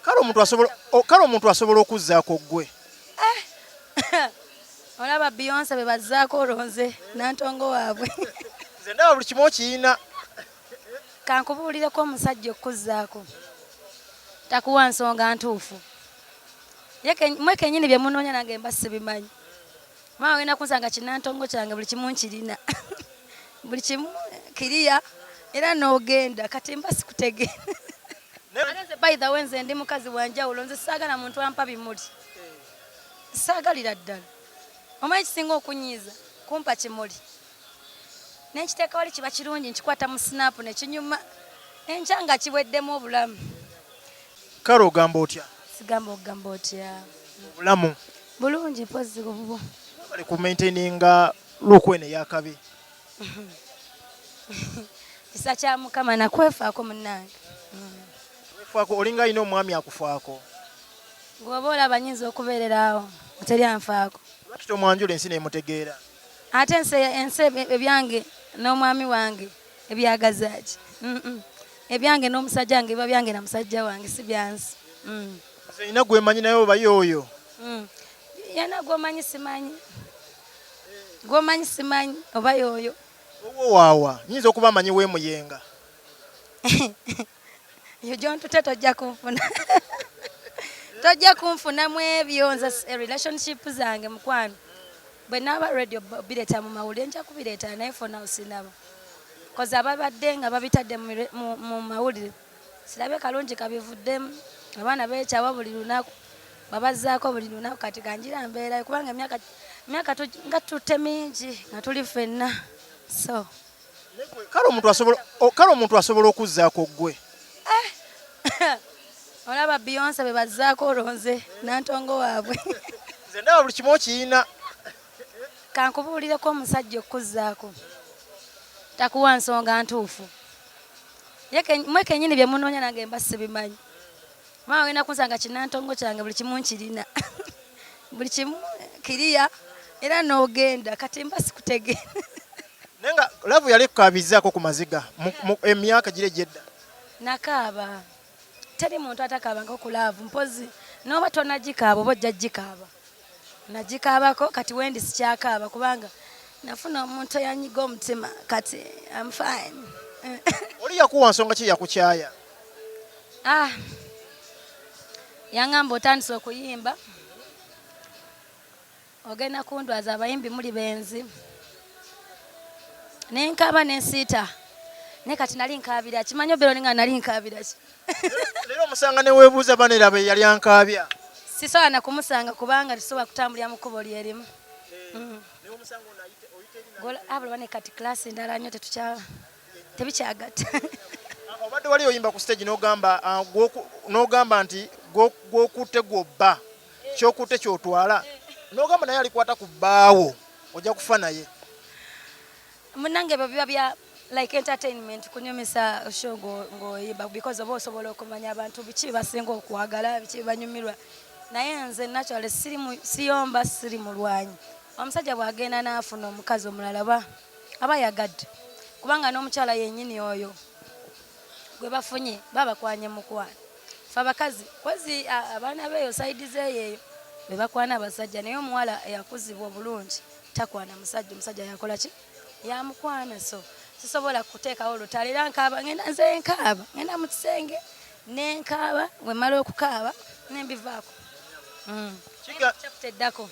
Kale omuntu asobola okuzzaako ggwe? Olaba Beyonce be bazzaako, olonze nantongo waabwe. Nze ndaba buli kimu okiyina. Kankubuulireko, omusajja okuzzaako takuwa nsonga ntuufu. Mwe kennyini bye munoonya nange mba sibimanyi. Maama wenda kunsanga kinantongo kyange, buli kimu nkirina, buli kimu kiriya, era n'ogenda kati mba sikutegeera. Ate nze, by the way, nze ndi mukazi wanjawulo. Nze saagala muntu ampa bimuli, saagalira ddala. Omanyi kisinga okunyiiza kumpa kimuli nenkiteeka wali, kiba kirungi, nkikwata mu snap nekinyuma, enkya nga kiweddemu obulamu. Kale ogamba otya? Sigamba okugamba otya? Obulamu? Bulungi, mpozi obubwo? Bali ku maintaininga look eno eyakabi. Kisa kya Mukama nakwefaako, munnange. Wefaako, olinga alina omwami akufaako. Gweoba olaba nyinza okubeererawo teri anfaako. Lwaki tomwanjula ensi nemutegeera? Ate ensi ebyange n'omwami wange ebyagazaaki? Ebyange n'omusajja wange biba byange na musajja wange, si byansi. Nze nina gwemanyi naye oba yooyo. Yena gwomanyi simanyi, gwomanyi simanyi oba yooyo. Owo waawa nyinza okuba amanyi weemuyenga. Yo gyontute tojja kunfuna, tojja kunfunamu ebyo. Nze relationship zange, mukwano, bwe naaba ready bireeta mu mawulire, nja kubireeta, naye for now sinaba, 'cause ababadde nga babitadde mu mawulire sirabe kalungi kabivuddemu. Abaana beekyawa buli lunaku, babazzaako buli lunaku. Kati kanjira mbeerayo, kubanga emyaka nga tutte mingi nga tuli ffenna, so. Kale omuntu asobola okuzzaako ggwe? Olaba Beyonce be bazzaako, olonze nantongo waabwe. Nze ndaba buli kimu okiyina. Kankubuulireko, omusajja okuzzaako takuwa nsonga ntuufu. Mwe kennyini bye munoonya nange mba sibimanyi. Maama wenda kunsanga kinantongo kyange, buli kimu nkirina, buli kimu kiriya, era n'ogenda kati mba sikutegeera. Naye nga love yali ekukaabizzaako ku maziga emyaka giri egyedda? Nakaaba. Teri muntu atakaabangako ku love. Mpozi n'oba tonagikaaba, oba ojja gikaaba. Nagikaabako, kati wendi sikyakaaba kubanga nafuna omuntu eyanyiga omutima. Kati am fine. Oli yakuwa nsonga ki yakukyaya? Ah, yaŋŋamba, "Otandise okuyimba, ogenda kundwaza, abayimbi muli benzi." Nenkaaba nensiita, naye kati nali nkaabira kimanyi obeera olinga nali nkaabira ki. Leero omusanga neweebuuza baneraba eyali ankaabya? Sisobola nakumusanga kubanga tetusobola kutambulira mu kkubo lyerimu. Abula bane kati class ndala nnyo, tebikyagatta. Obadde wali oyimba ku stage n'ogamba, n'ogamba nti gwokutte gwobba, kyokutte kyotwala, n'ogamba naye alikwata ku bbaawo ojja kufa naye. Munange, ebyo biba bya like entertainment, kunyumisa show ng'oyimba, because oba osobola okumanya abantu biki byebasinga okwagala, biki byebanyumirwa. Naye nze naturally siyomba, siri mulwanyi. Omusajja bw'agenda n'afuna omukazi omulala, ba aba yagadde, kubanga n'omukyala yennyini oyo gwe bafunye babakwanye mukwano. Fe abakazi kozi abaana beeyo side zeeyo eyo be bakwana abasajja, naye omuwala eyakuzibwa obulungi takwana musajja, omusajja yakola ki? Yamukwana. So sisobola kuteekawo lutalo, era nkaaba, ngenda nze nkaaba, ngenda mu kisenge nenkaaba, bwe okukaaba nembivaako. Chapter eddako.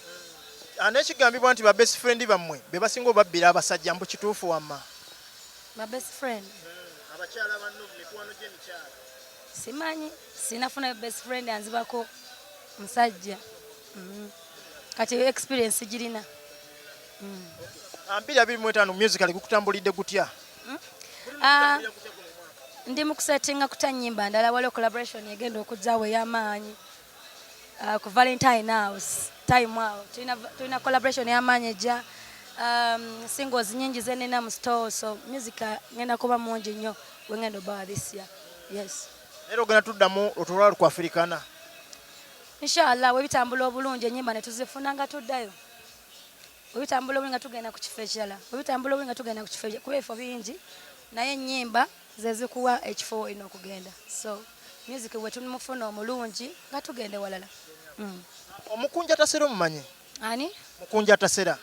Nekigambibwa nti ba best friend bammwe be basinga obabbira abasajja, mbu kituufu wamma? Ba best friend? Abakyala banno, mikwano gy'emikyala. Simanyi, sinafunayo best friend anzibako musajja. Kati experience girina. 2025 musically gukutambulidde gutya? Ah, ndi mu kusetinga kuta nnyimba ndala. Waliwo collaboration egenda okujjawo ey'amaanyi ku Valentine house time awo tulina collaboration ey'amaanyi ejja, singles nyingi zenina mu store, so music ngenda kuba mungi nnyo gwengenda obawa this year, yes. Era ogenda tuddamu otulwala ku Africana? Inshallah, webitambula obulungi, ennyimba ne tuzifuna nga tuddayo. Webitambula obulungi nga tugenda ku kifo ekirala, webitambula obulungi nga tugenda ku kifo kuba ebifo bingi, naye ennyimba ze zikuwa ekifo olina okugenda. So Music we tumufuna omulungi nga tugende walala. Omukunja Tasera omumanyi? Ani? Mukunja Tasera.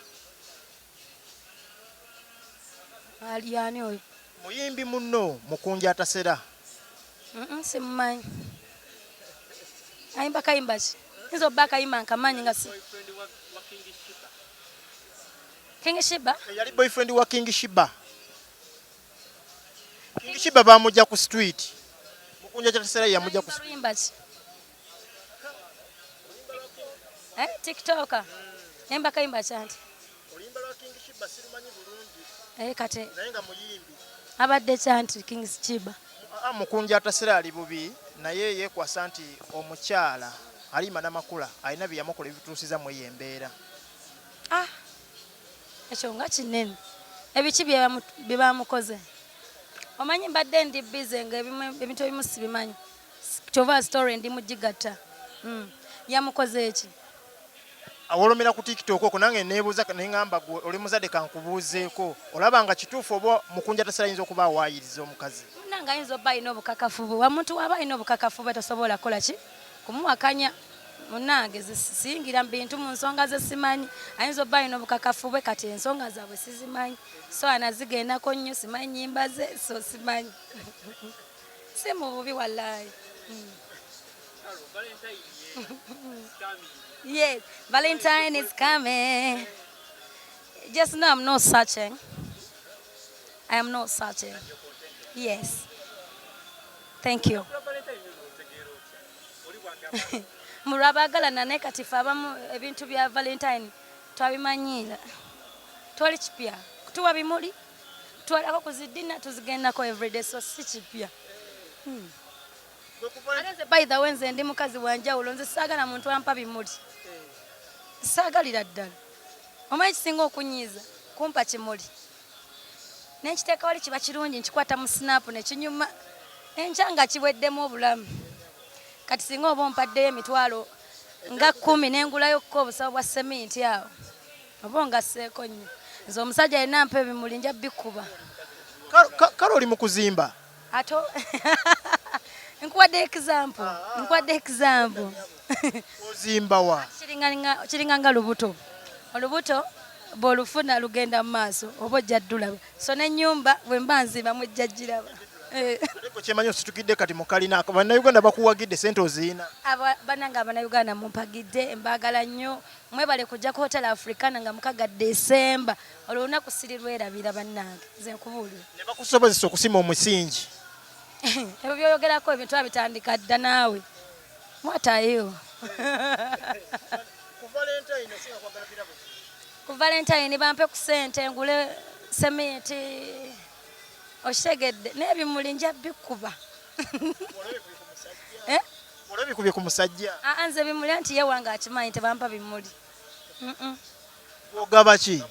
Ali ani oyo? Muyimbi munno Mukunja Tasera. Simumanyi. Ayimba kayimba ki? Nza obba akayimba nkamanyi nga si King Shiba? Yali boyfriend wa King Shiba. King Shiba bamujja ku street. Mukunja Tasera yamujja ku street. Luyimba ki? Eh, TikToker. Yayimba kayimba ki anti? Oluyimba lwa King Shiba sirumanyi bulungi. Eh, kati naye nga muyimbi. Abadde ki anti King Shiba? Mukunja Tasera ali bubi naye yeekwasa nti omukyala Halima Namakula alina bye yamukola ebituusiza mu eyo embeera. Ah, ekyo nga kinene. Ebiki bye bamukoze? Omanyi mbadde ndi busy nga ebintu ebimu sibimanyi. Kyova story ndi mugigatta. Yamukoze eki? Awolomera ku TikTok okwo nange neebuuza ne ŋŋamba gwe oli muzadde kankubuuzeeko. Olaba nga kituufu oba Mukunja Tasera ayinza okuba awaayiriza omukazi? Munnange ayinza obba alina obukakafu bwe. Omuntu w'aba alina obukakafu bwe tosobola kukola ki? Kumuwakanya. Munnange siyingira mu bintu mu nsonga ze simanyi. Ayinza obba alina obukakafu bwe kati ensonga zaabwe sizimanyi. So anazigendako nnyo simanyi nnyimba ze so simanyi. Si mu bubi wallahi. Yes, Valentine is coming. Just know I'm not searching. I am not searching. Yes. Thank you. Mulwabaagalana naye kati ffe abamu ebintu bya Valentine twabimanyiira. Twali kipya. Tuwa bimuli, twalako ku zi dinner tuzigendako everyday so si kipya. Ate nze by the way nze ndi mukazi wa njawulo nze saagala muntu ampa bimuli. Saagalira ddala. Omanyi kisinga okunyiiza kumpa kimuli. Nenkiteeka wali kiba kirungi nkikwata mu snap ne kinyuma. Enkya nga kiweddemu obulamu. Kati singa oba ompaddeyo emitwalo nga 10 nengulayo ko obusawo bwa seminti awo. Oba ongasseeko nnyo. Nze omusajja yenna ampa ebimuli nja bikuba. Kale oli mu kuzimba? Ato nkuwadde example. Nkuwadde example. Ozimba wa? Kiringa nga lubuto. Olubuto bw'olufuna lugenda mu maaso oba ojja ddulaba. So n'ennyumba bwe mba nzimba mujja giraba. Ariko kyemanyi ositukidde kati mu kalina ako bannayuganda bakuwagidde ssente oziyina. Bannange abannayuganda mumpagidde mbaagala nnyo. Mwebale kujja ku Hotel Africana nga 6 December. Olwo olunaku sirirwerabira bannange nze nkubuulira. Ne bakusobozesa okusima omusingi. Ebyo by'oyogerako ebintu babitandika dda naawe. What are you? Ku Valentine osinga kwagala birabo ki? Ku Valentine bampe ku ssente ngule seminti. Okitegedde n'ebimuli nja bikuba. Eh? Olw'ebikubye ku musajja? Aa, nze bimuli anti ye wange akimanyi tebampa bimuli. Gw'ogaba ki?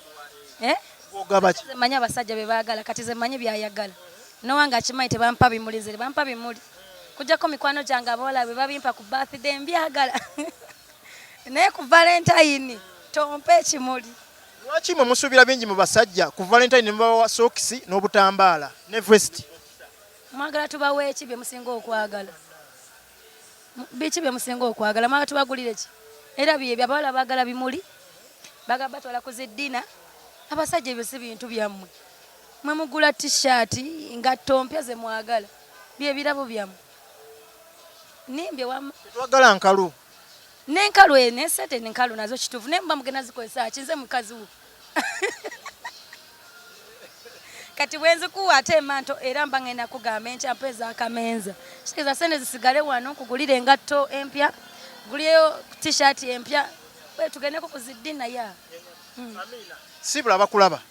Eh? Gw'ogaba ki? Nze mmanyi abasajja be baagala kati nze mmanyi by'ayagala. N'owange akimanyi tebampa bimuli nze tebampa bimuli. Kujjako mikwano gyange abawala bwe babimpa ku birthday mbyagala. Naye ku Valentine tompa ekimuli. Lwaki mwe musuubira bingi mu basajja ku Valentine ne mubawa sookisi n'obutambaala ne vest? Mwagala tubawe ki bye musinga okwagala? Biki bye musinga okwagala? Mwagala tubagulire ki? Era byebyo abawala baagala bimuli, baagala batwala ku zi dinner. Abasajja ebyo si bintu byammwe. Mwe mugula t-shirt, ngatto mpya ze mwagala. Bye birabo byammwe. Nnimbye wamma. Tetwagala nkalu. N'enkalu eno, n'essente enkalu nazo kituufu. Naye muba mugenda zikozesa ki? Nze mukazi wo. Kati bwe nzikuwa ate emanto era mba ngenda kugamba enkya mpa ez'akamenza. Kitegeeza ssente zisigale wano nkugulire engatto empya, nkugulireyo t-shirt empya, tugendeko ku zi dinner ya. Amina. Sibula bakulaba.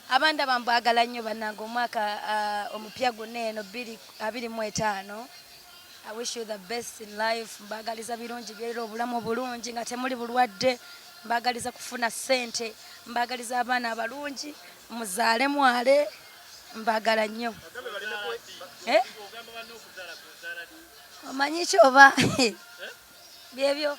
Abandaba mbwagala nnyo bannange omwaka omupya guno eno 2025. I wish you the best in life. Mbagaliza birungi byerera obulamu obulungi nga temuli bulwadde. Mbagaliza kufuna ssente, mbagaliza abaana abalungi, muzaale mwale, mbagala nnyo. Eh? Omanyi ki oba? Byebyo.